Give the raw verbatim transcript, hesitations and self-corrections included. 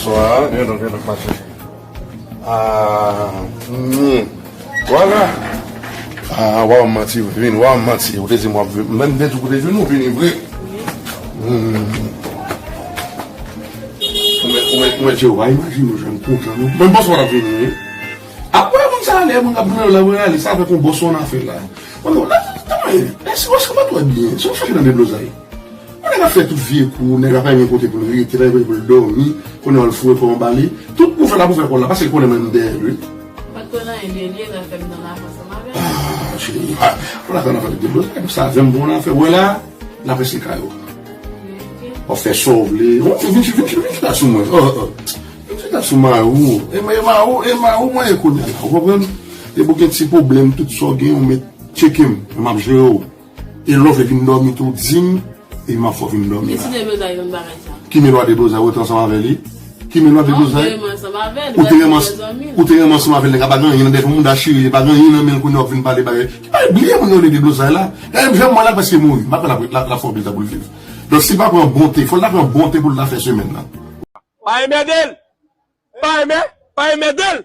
Wa, gen donk, gen donk, mache. Ah, hmm. Vwala. Ah, wa manti, vin, wa manti. Ou te di m w ap vin. Menm de tou kote vin, ou vini vre. Hmm. Ou mèt, ou mèt, ou mèt, Jewova, imajine w jan m kontan, non. Menm bòs w ap vini, wi. Apre moun sa ale, moun k ap vin la, mwen ale, sa avèk yon bòs w an afè la. Mwen, la, la, la, si w ap twò byen, si w ap chache nan deblozay. Yon nèg ap fè tout vye kou, nèg la pa gen kote pou l rete, pa gen kote pou l dòmi, kounye a l foure kò anba li. Tout pou fè la pou fè kò l la, paske l konnen mwen m dèyè l, wi. Ou pa t konn anyen de li, e l fè m nan afè ansanm avè l. Ah, cheri, ah, ou la konn afè de deblozay, sa avè m bon afè. Wè la, l ap reste kay ou. Ok. W ap fè sa w vle. Ou vin, vin, vin, vin chita sou mwen. Oh, oh. Vin chita sou mari w. E ma-, e mari w, e mari w mwen ye kounye a la. Ou konprann? Depi w gen ti pwoblèm, tout sa w gen, ou mèt tcheke m. M ap jere w. E lè w vle vin dòmi tou, di m, e m ap fè w vin dòmi la. Ki ti deblozay yon bagay sa? Ki men lwa deblozay, ou te ansanm avè li? Ki men lwa deblozay? Ou te renmen ansanm avè l, ou te renmen ansanm avè l, nèg la pa gen anyen nan dèyè, yon mouda chire, li pa gen anyen nan men l, kounye a w ap vin pale bagay. Ki bagay, bliye moun yo rele deblozay la. Gade, jèm mwen la prèske mouri. M pa kwè l ap, l ap, l ap fè yon pil tan pou l viv. Donk, si l pa pran bonte, fò l ta pran bonte pou l ta fè semèn nan. Pa enmède l! Pa enmè, pa enmède l!